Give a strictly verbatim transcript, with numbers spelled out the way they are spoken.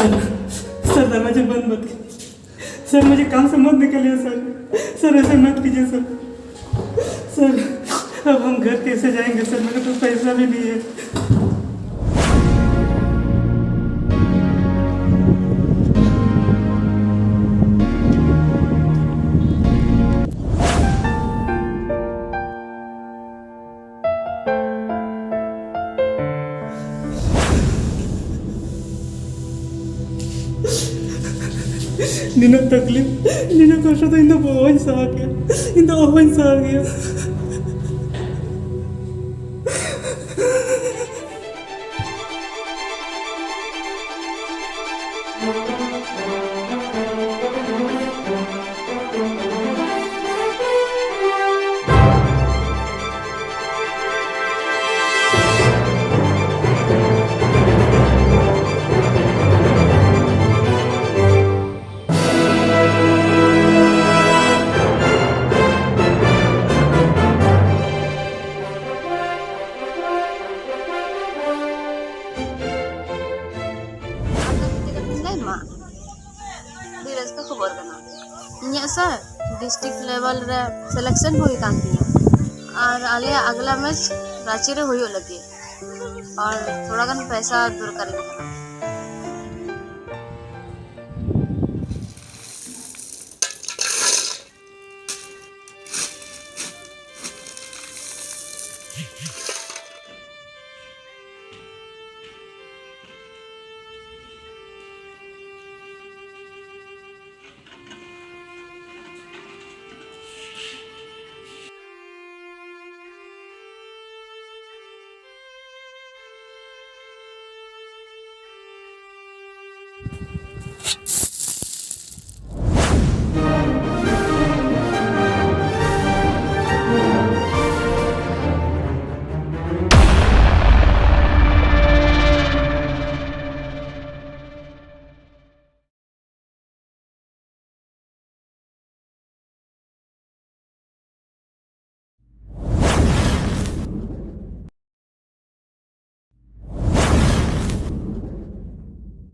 Sir, दरवाजे बंद मत कीजिए। सर, मुझे काम से मत निकालिए सर। सर, ऐसे मत कीजिए सर। सर, अब हम घर कैसे जाएंगे सर? मेरे पास पैसा भी नहीं है। ᱱᱤᱱᱟᱹᱜ ᱛᱟᱠᱞᱤᱯ, ᱱᱤᱱᱟᱹᱜ ᱠᱚᱥᱴᱚ ᱫᱚ ᱤᱧ ᱫᱚ ᱚᱦᱚᱧ ᱥᱟᱦᱟ ᱠᱮᱭᱟ᱾ ᱤᱧ ᱫᱚ ᱚᱦᱚᱧ ᱥᱟᱦᱟ ᱠᱮᱭᱟ᱾ ᱟᱫᱚ ᱪᱮᱫ ᱮᱢ ᱞᱟᱹᱭ ᱢᱟ? ᱟᱹᱰᱤ ᱨᱟᱹᱥᱠᱟᱹ ᱠᱷᱚᱵᱚᱨ ᱠᱟᱱᱟ᱾ ᱤᱧᱟᱹᱜ ᱥᱮ ᱰᱤᱥᱴᱨᱤᱠᱴ ᱞᱮᱵᱮᱞ ᱨᱮ ᱥᱤᱞᱮᱠᱥᱚᱱ ᱦᱩᱭ ᱟᱠᱟᱱ ᱛᱤᱧᱟᱹ, ᱟᱨ ᱟᱞᱮᱭᱟᱜ ᱟᱜᱽᱞᱟ ᱢᱮᱪ ᱨᱟᱸᱪᱤ ᱨᱮ ᱦᱩᱭᱩᱜ ᱞᱟᱹᱜᱤᱫ, ᱟᱨ ᱛᱷᱚᱲᱟ ᱜᱟᱱ ᱯᱚᱭᱥᱟ ᱫᱚᱨᱠᱟᱨᱤᱧ ᱠᱟᱱᱟ᱾